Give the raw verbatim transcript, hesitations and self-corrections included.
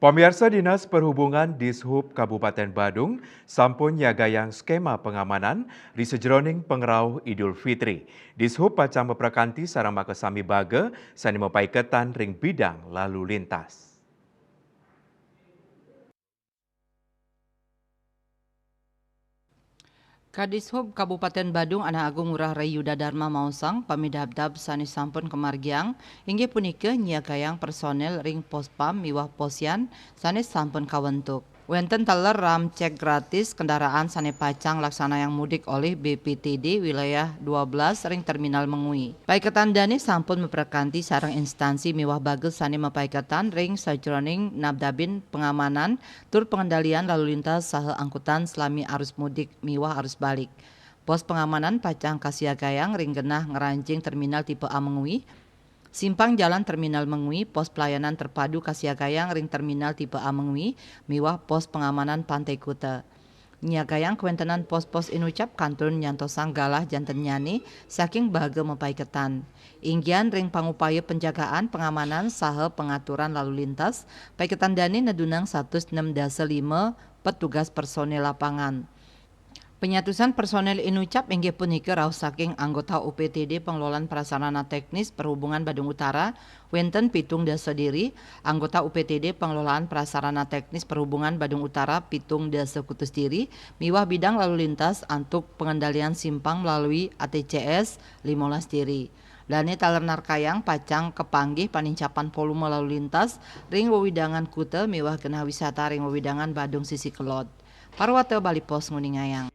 Pamiarsa, Dinas Perhubungan Dishub Kabupaten Badung sampun nyagayang skema pengamanan ri sajeroning pangrauh Idul Fitri. Dishub pacang maprakanti sareng makasami baga sane mapaiketan ring bidang lalu lintas. Kadishub Kabupaten Badung Anak Agung Ngurah Rai Yuda Dharma maosang pamidabdab sane sampun kamargiang inggih punika nyiagayang personel ring pospam miwah posyan sane sampun kawentuk. Wenten taler ram cek gratis kendaraan sane pacang laksanayang mudik olih B P T D wilayah dua belas ring terminal Mengwi. Paiketan dane sampun maprakanti sareng instansi miwah baga sane mapaiketan ring sajeroning nabdabin pengamanan tur pengendalian lalu lintas saha angkutan salami arus mudik miwah arus balik. Pos pengamanan pacang kasiagayang ring genah ngranjing terminal tipe A Mengwi, simpang jalan terminal Mengwi, pos pelayanan terpadu kasiagayang ring terminal tipe A Mengwi, miwah pos pengamanan Pantai Kuta. Nyiagayang kawentenan pos-pos inucap kantun nyantosang galah jantennyane saking baga mapaiketan. Inggian ring pangupaya penjagaan, pengamanan, saha pengaturan lalu lintas, paiketan dane nedunang satus nem dasa lima petugas personel lapangan. Penyatusan personel inucap inggih punika rauh saking anggota U P T D Pengelolaan Prasarana Teknis Perhubungan Badung Utara, wenten pitung dasa diri, anggota U P T D Pengelolaan Prasarana Teknis Perhubungan Badung Utara pitung dasa kutus diri, miwah bidang lalu lintas antuk pengendalian simpang melalui A T C S limolas diri. Dane taler narkayang pacang kapanggih panincapan volume lalu lintas ring wewidangan kuta miwah genah wisata ring wewidangan Badung sisi kelod. Parwata Bali Post nguningayang.